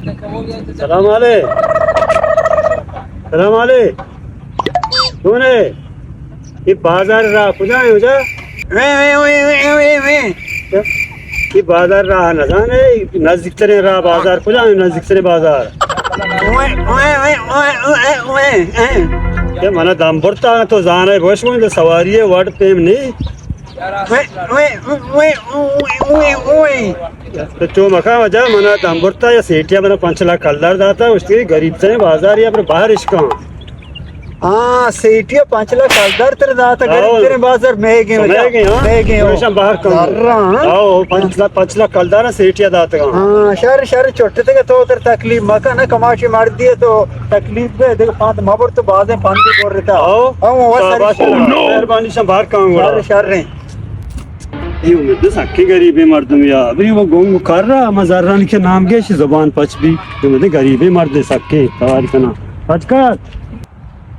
سلام علیک. سلام علیک. کون ہے؟ یہ بازار راہ کجا ہے ہو جا؟ وے، وے، وے، وے، وے، وے. یہ بازار راہ نہ جانے، نزدیک ترین راہ بازار کجا ہے؟ نزدیک ترین بازار. وے، وے، وے، وے، وے، وے، وے. یہ منا دم برتا تو زانے بوش من سواری ہے، وڈ پیم نہیں. وے، وے، وے، وے، وے، وے. تو چو مکا وجہ منا دم برتا یا سیٹیا منا پنچ لاکھ کلدار داتا، اس کے غریب سے بازار یا پر باہر اشکان. ہاں، سیٹیا پنچ لاکھ کلدار تر داتا، غریب آؤ. ترین بازار میں گئے ہو جا. میں گئے، ہاں. میں گئے ہو. ہمیشہ باہر کم. ذرا، ہاں. آؤ، پنچ لاکھ، پنچ لاکھ کلدار سیٹیا داتا. ہاں، شر، شر، چھوٹے تک تو تر تکلیف مکا نا، کماشی مردی ہے تو تکلیف دے، دیکھ پانت مبر تو بازیں پندی بور رہتا. آؤ. ہاں، وہ شاباش. ساری. مہربانی شم باہر کم گوڑا. شر، شر رہے. اے امید سکیں غریبیں مردم یا، ابری وہ گنگ کر رہا، ما زرانی کے نام گئے، شی زبان پچ بھی. اے امید غریبیں مرد سکیں، تواری کنا. پچ کر.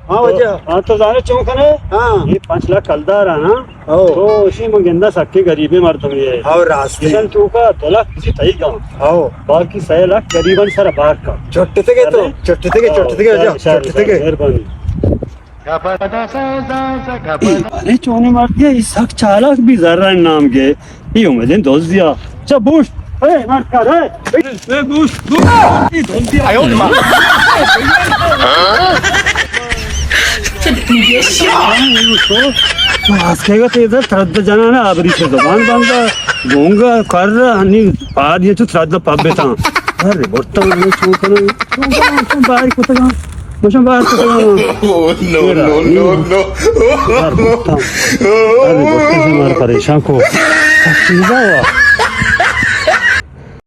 ہاں، واجہ. ہاں، تو زانے چون کنے؟ ہاں. یہ پنچ لاکھ کلدار ہے نا؟ او. تو اسی من گندا سکیں غریبیں مردم یہ. او، راستے. ایشان تو کا دو لاکھ کسی تئی گا. او. باقی سہ لاکھ غریبان سر بار کا. چھٹتے گئے تو، ارے؟ چھٹتے گئے، او، چھٹتے گئے، شر، جا، شر، چھٹتے شر، گئے. مہربانی. اے، ارے چونیں مردے، اے سک چالاک بی، زران نام گے. اے اومدیں دزیا. چا بوش، اے مرد کار، اے. اے بوش، بوش. اے دزیا. آیو ماں. آسکے گا تیزا ترد جنانا آبری سے زبان بندا. گونگا کر ہنی پاد یہ تو ترد پب بیتا. ارے برتا میں چون کنو. چون کنو، چون باہر کتگا. مشان باہر کتگا. Oh, no, no, no, no. ارے برتا. ارے برتا سے مار پریشان کو. چیزا ہوا.